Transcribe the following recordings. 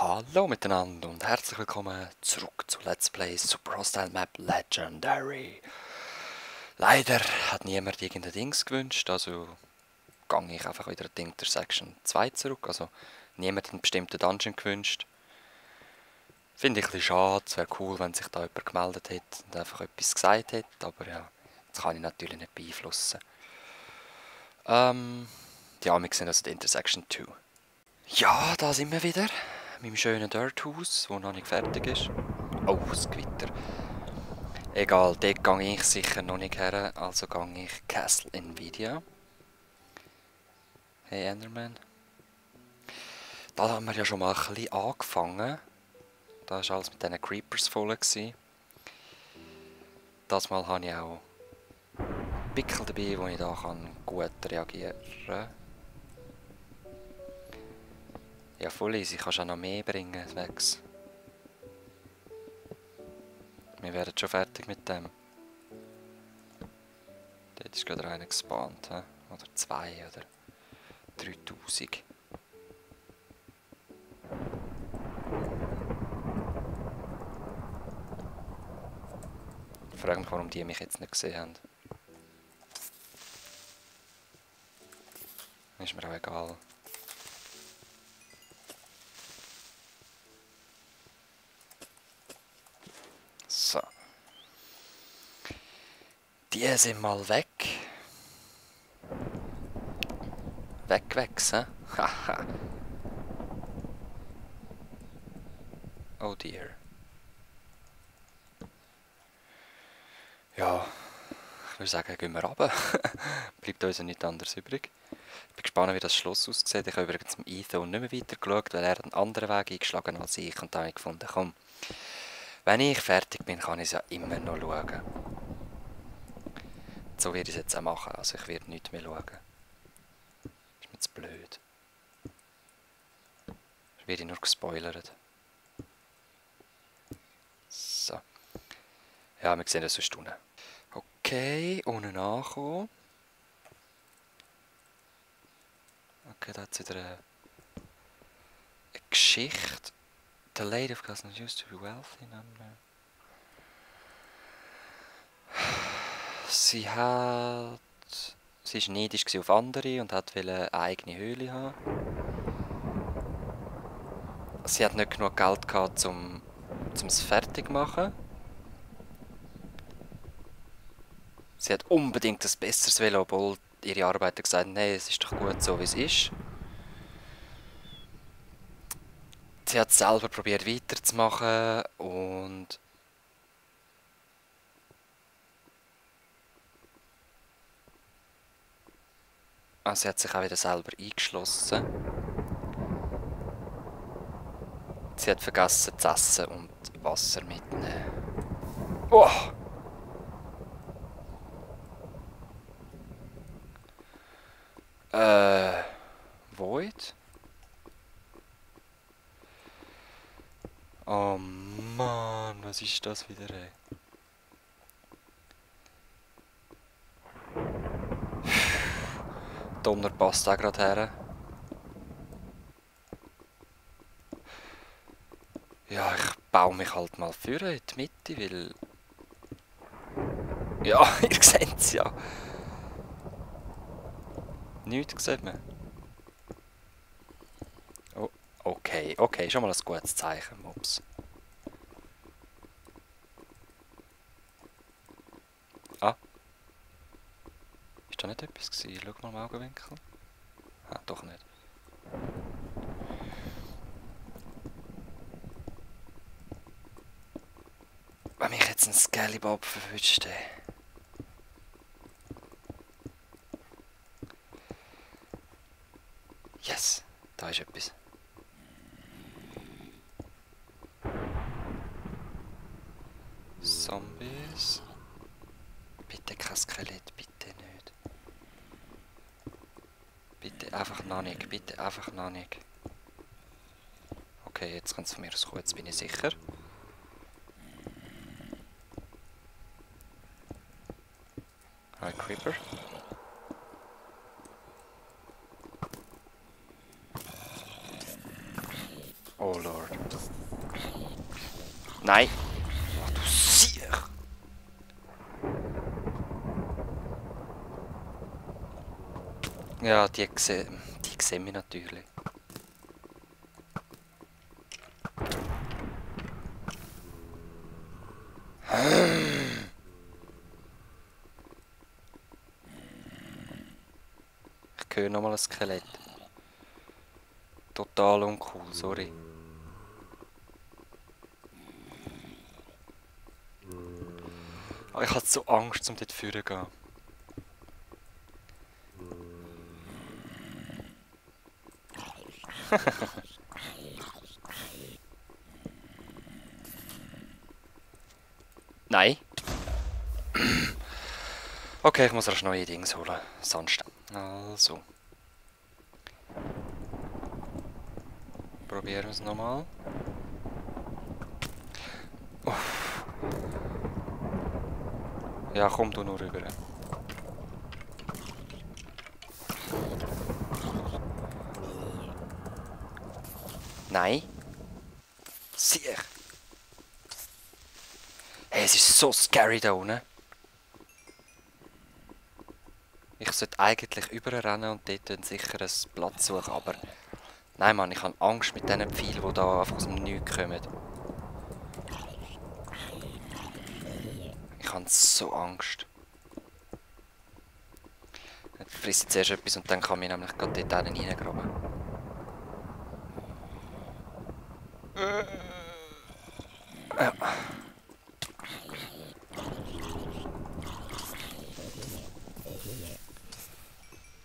Hallo miteinander und herzlich willkommen zurück zu Let's Play Super Hostile Map Legendary. Leider hat niemand irgendein Dings gewünscht, also gehe ich einfach wieder in die Intersection 2 zurück. Also niemand hat einen bestimmten Dungeon gewünscht. Finde ich ein bisschen schade, es wäre cool, wenn sich da jemand gemeldet hätte und einfach etwas gesagt hätte, aber ja, das kann ich natürlich nicht beeinflussen. Ja, wir sehen also die Intersection 2. Ja, da sind wir wieder. Meinem schönen Dirthaus, das noch nicht fertig ist. Oh, das Gewitter. Egal, dort gehe ich sicher noch nicht her, also gehe ich Castle Nvidia. Hey Enderman. Da haben wir ja schon mal ein bisschen angefangen. Da war alles mit diesen Creepers voll. Das Mal habe ich auch Pickel dabei, wo ich da gut reagieren kann. Ja, voll easy, kannst auch noch mehr bringen, Wex. Wir werden schon fertig mit dem. Dort ist gerade einer gespawnt, he? Oder 2 oder 3000. Ich frage mich, warum die mich jetzt nicht gesehen haben. Ist mir auch egal. So. Die sind mal weg. Wegwechseln. Haha. Oh dear. Ja, ich würde sagen, gehen wir runter. Bleibt uns ja nichts anderes übrig. Ich bin gespannt, wie das Schloss aussieht. Ich habe übrigens mit Ethan nicht mehr weiter geschaut, weil er einen anderen Weg eingeschlagen als ich. Und da habe ich gefunden, komm, wenn ich fertig bin, kann ich es ja immer noch schauen. So werde ich es jetzt auch machen. Also ich werde nichts mehr schauen. Ist mir zu blöd. Ich werde nur gespoilert. So. Ja, wir sehen das sonst unten. Okay, unten ankommen. Okay, da hat es wieder eine Geschichte. The lady of Castle used to be wealthy. Sie war neidisch auf andere und wollte eine eigene Höhle haben. Sie hat nicht genug Geld gehabt, um es fertig zu machen. Sie hat unbedingt etwas Besseres wollen, obwohl ihre Arbeiter gesagt haben, nein, es ist doch gut so, wie es ist. Sie hat selber probiert weiterzumachen und sie hat sich auch wieder selber eingeschlossen. Sie hat vergessen zu essen und Wasser mitnehmen. Oh! Void? Oh Mann, was ist das wieder, ey? Donner passt auch gerade her. Ja, ich baue mich halt mal vorne in die Mitte, weil... Ja, ihr seht es ja. Nichts sieht man. Oh, okay, schon mal ein gutes Zeichen, Mops. Ah. Ist da nicht etwas gewesen? Schau mal im Augenwinkel. Ah, doch nicht. Wenn mich jetzt ein Skellybob verwünscht, yes, da ist etwas. Zombies. Bitte kein Skelett, bitte nicht. Bitte einfach noch nicht, bitte einfach noch nicht. Okay, jetzt kann es von mir aus kommen, jetzt bin ich sicher. Hi, Creeper. Oh Lord. Nein! Oh, du Siech! Ja, die sehen mich natürlich. Ich höre nochmal ein Skelett. Total uncool, sorry. Aber ich hatte so Angst, um dort vorne zu gehen. Nein. Okay, ich muss erst neue Dings holen. Sonst. Also. Probieren wir es nochmal. Ja, komm du nur rüber. Nein. Sieh. Hey, es ist so scary da unten. Ich sollte eigentlich überrennen und dort einen sicheren Platz suchen, aber... Nein, Mann, ich habe Angst mit diesen Pfeilen, die da einfach aus dem Nichts kommen. Ich habe so Angst. Ich frisse zuerst etwas und dann kann ich nämlich gerade dort reingraben. Ja.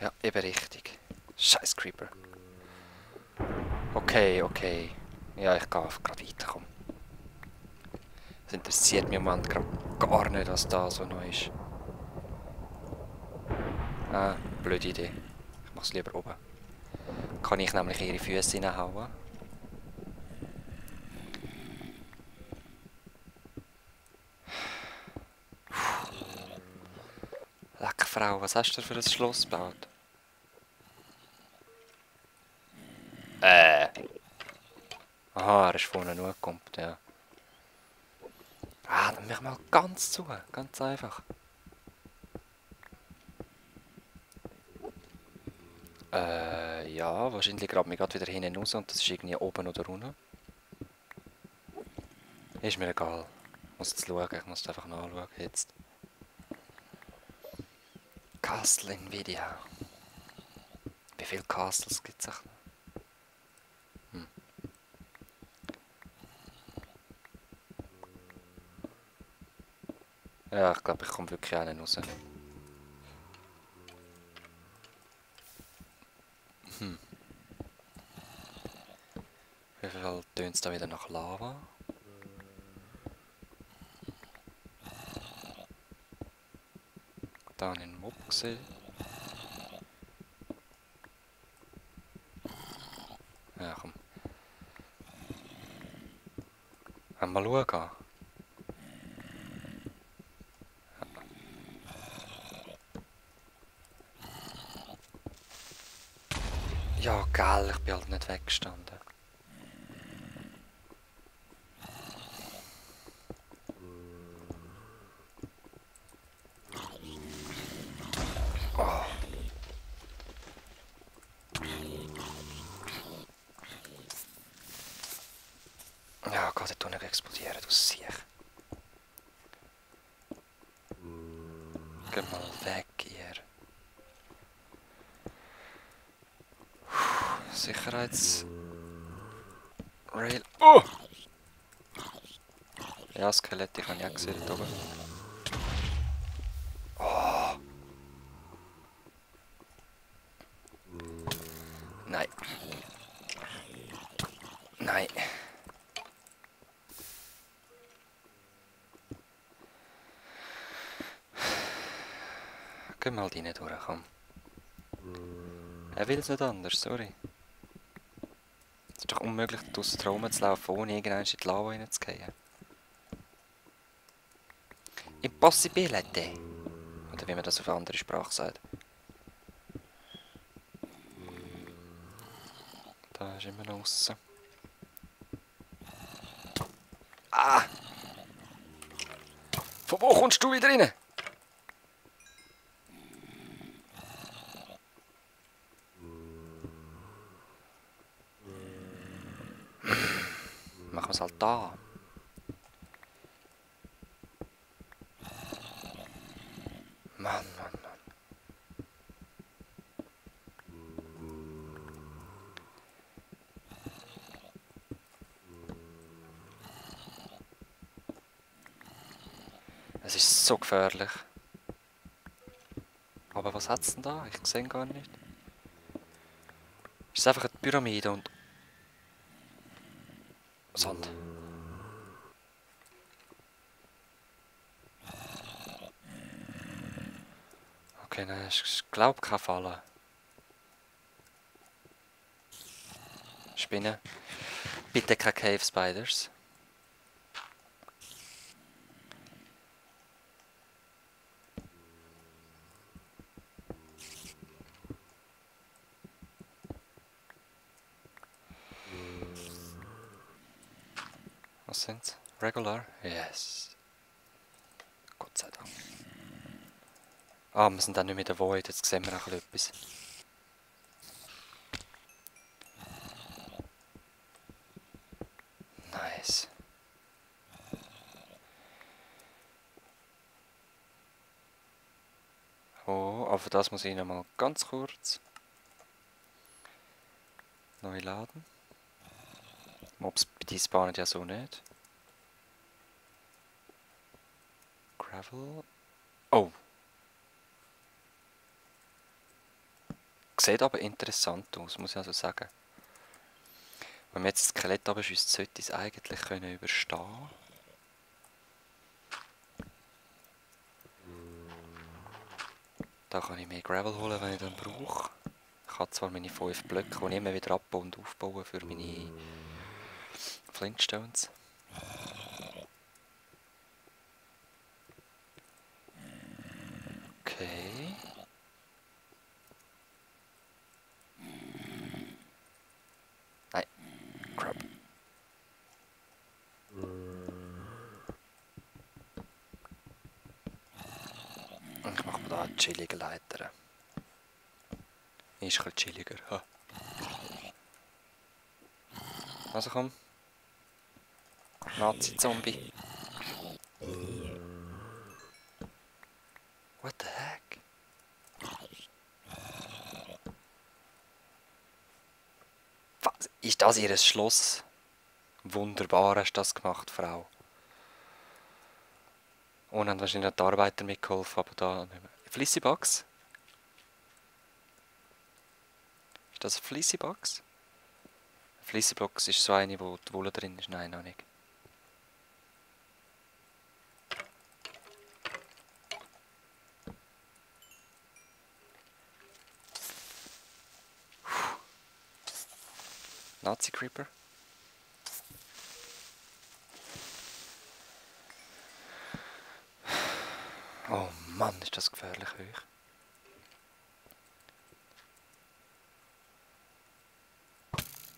Ja, eben richtig. Scheiß Creeper. Okay, okay. Ja, ich gehe gerade weiter, komm. Es interessiert mich im Moment gerade gar nicht, was da so neu ist. Ah, blöde Idee. Ich mach's lieber oben. Kann ich nämlich ihre Füße reinhauen. Leck Frau, was hast du für ein Schloss gebaut? Aha, er ist vorne nur gekommen, ja. Ah, dann mach mal ganz zu. Ganz einfach. Ja, wahrscheinlich graben wir gerade wieder hinten raus und das ist irgendwie oben oder unten. Ist mir egal. Ich muss jetzt schauen, ich muss es einfach nachschauen jetzt. Castle Nvidia. Wie viele Castles gibt es? Ja, ich glaube, ich komme wirklich einen raus. Wie viel tönt es da wieder nach Lava? Da habe ich einen Mob gesehen. Ja, komm. Mal schauen. Ja, geil, ich bin halt nicht weggestanden. Oh. Ja, geht dort unten explodieren, du Siech. Geh mal weg hier. Sicherheits... Rail... Oh! Ja, Skelette kann ich auch gesehen dort oben. Oh! Nein. Nein. Geh mal rein durch, komm. Er will es nicht anders, sorry. Es ist doch unmöglich, aus dem Traum zu laufen, ohne irgendwann in die Lava reinzugehen. Impossibility! Oder wie man das auf eine andere Sprache sagt. Da ist immer noch aussen. Ah! Von wo kommst du wieder rein? Machen wir es halt da. Mann, Mann, Mann. Es ist so gefährlich. Aber was hat's denn da? Ich sehe ihn gar nicht. Ist es einfach eine Pyramide und Sand? Okay, nein, ich glaube keine Falle. Spinnen. Bitte keine Cave Spiders. Was sind's? Regular? Yes. Gott sei Dank. Ah, wir sind dann nicht mehr in der Void, jetzt sehen wir auch etwas. Nice. Oh, aber das muss ich noch mal ganz kurz neu laden. Mobs, die spawnen ja so nicht. Gravel. Oh. Sieht aber interessant aus, muss ich also sagen. Wenn man jetzt das Skelett abschießt, sollte es eigentlich können überstehen. Da kann ich mehr Gravel holen, wenn ich dann brauche. Ich habe zwar meine 5 Blöcke, die ich immer wieder abbauen und aufbauen für meine Flintstones. Okay. Nein. Crap. Ich mache mir da eine chillige Leiter. Ist ein bisschen chilliger. Ha. Also komm. Nazi-Zombie. What the heck? Was? Ist das ihr Schloss? Wunderbar hast du das gemacht, Frau. Und haben wahrscheinlich auch die Arbeiter mitgeholfen, aber da nicht mehr. Flissybugs? Ist das eine Flissybugs? Flissybugs ist so eine, wo die Wolle drin ist. Nein, noch nicht. Nazi Creeper. Oh Mann, ist das gefährlich hoch.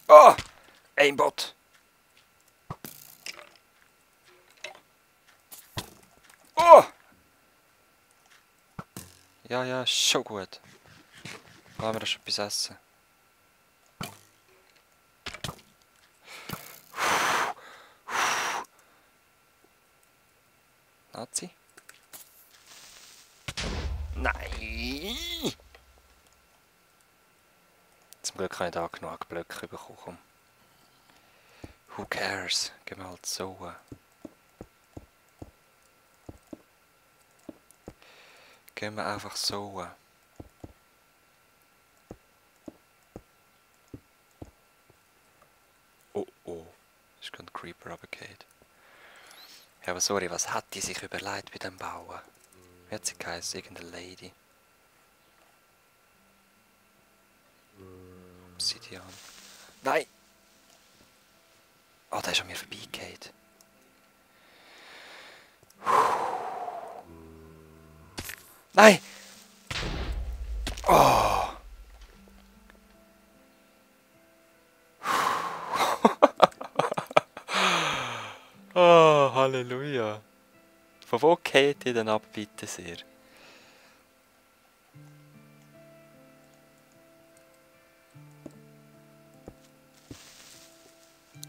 Oh! Aimbot! Oh! Ja, ja, ist schon gut. Wollen wir da schon etwas essen? Nazi? Nein! Zum Glück habe ich da genug Blöcke bekommen. Who cares? Gehen wir halt so. Gehen wir einfach so. Oh oh. Ist gerade ein Creeper runtergefallen. Ja, aber sorry, was hat die sich überlegt bei dem Bauen? Wie hat sie geheißen? Irgendeine Lady. Obsidian. Nein! Oh, der ist an mir vorbeigegangen. Nein! Oh! Oh! Von wo geht ihr denn ab, bitte sehr?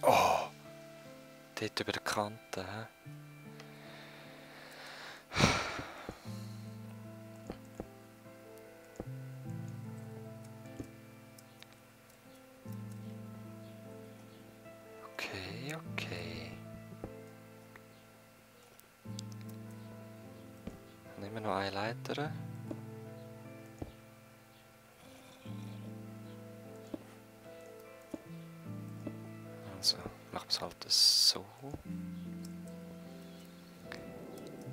Oh! Dort über die Kante, hä? Okay, okay. Nehmen wir noch eine Leiter. Also, machen wir es halt so.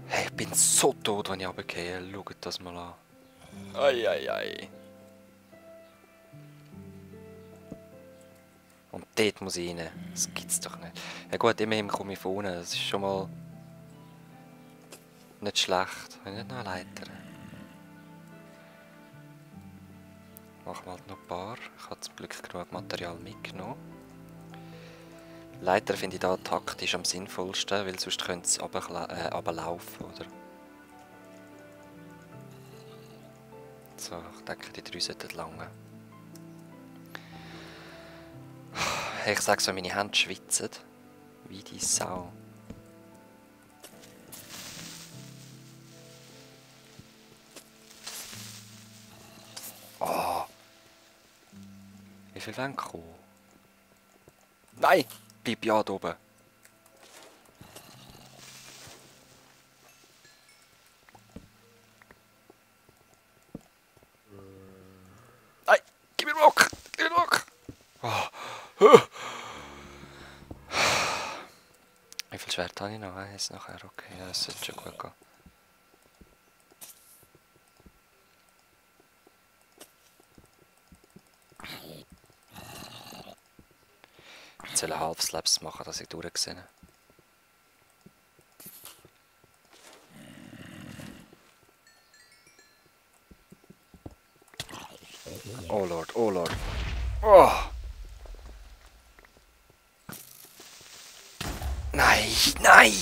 Hey, ich bin so tot, wenn ich runtergehe. Schaut das mal an. Ei, ei, ei. Und dort muss ich rein. Das gibt's doch nicht. Ja gut, immerhin komme ich von unten. Das ist schon mal nicht schlecht. Wenn nicht noch eine Leiter. Machen wir halt noch ein paar. Ich habe zum Glück genug Material mitgenommen. Leiter finde ich da taktisch am sinnvollsten, weil sonst könnte es runterlaufen, oder? So, ich denke, die 3 sollten lange. Ich sage so, meine Hände schwitzen. Wie die Sau. Oh! Wie viel wollen kommen? Nein! Bleib ja da oben. Nein! Gib mir Bock! Gib mir Bock! Oh. Wie viel Schwert habe ich noch? Eins nachher, okay, ja, das sollte schon gut gehen. Ich soll Half-Slaps machen, dass ich durchsehe. Oh Lord, oh Lord. Oh! Nein, nein!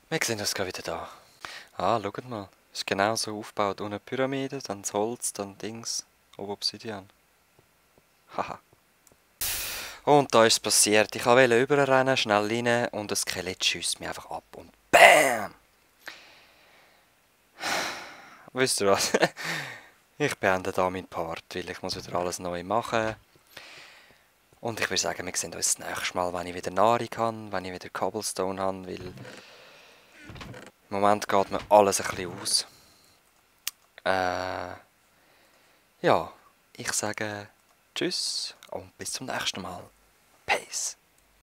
Wir sehen uns gerade wieder da. Ah, schaut mal. Ist genau so aufgebaut. Ohne Pyramide, dann das Holz, dann Dings. Oben Obsidian. Haha. Und da ist es passiert. Ich wollte überrennen, schnell rein und das Skelett schießt mich einfach ab. Und BAM! Wisst ihr was? Ich beende da meinen Part, weil ich muss wieder alles neu machen. Und ich würde sagen, wir sehen uns das nächste Mal, wenn ich wieder Nahrung habe, wenn ich wieder Cobblestone habe, weil im Moment geht mir alles ein bisschen aus. Ja, ich sage Tschüss und bis zum nächsten Mal. Peace.